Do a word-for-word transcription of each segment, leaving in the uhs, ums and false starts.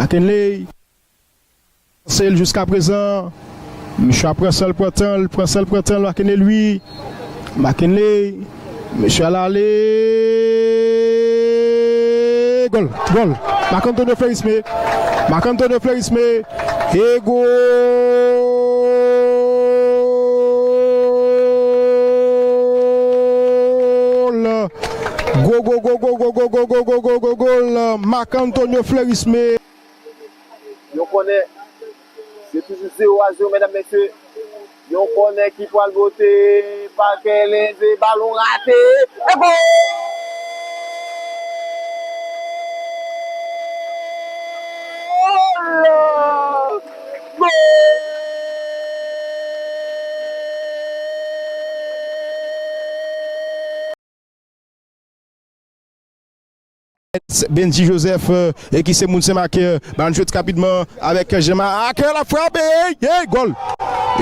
McKinley. Se l jiskaprezan. Misye ap pran san l, pran tan l, pran san l, pran tan l, McKinley, li. McKinley. Mesye al ale. Gòl, gòl. Marc Antonio Fleurismé. Marc Antonio Fleurismé. E gòl. Gòl, gòl, gòl. Marc Antonio Fleurismé. Yon kònè, se toujou zewo a zewo, medam, mesye. Yon kònè ki pral bote, pakè leve, balon rate. E gòl! Gòl! Benji Joseph, e ki se moun Sen Mak, bal jwe rapidman avèk Jean Marc, l ap frape, ey, ey, gòl!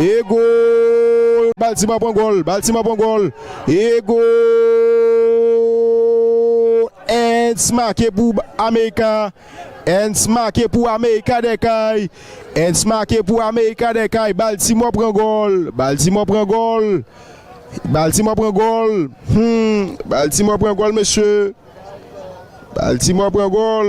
E gòl! Baltimore pran gòl, Baltimore pran gòl, e gòl! Ends make pou Amerika, Ends make pou Amerika dèkay, Ends make pou Amerika dèkay, Baltimore pran gòl, Baltimore pran gòl, Baltimore pran gòl, hmm, Baltimore pran gòl, mesye. Baltimore pran gòl.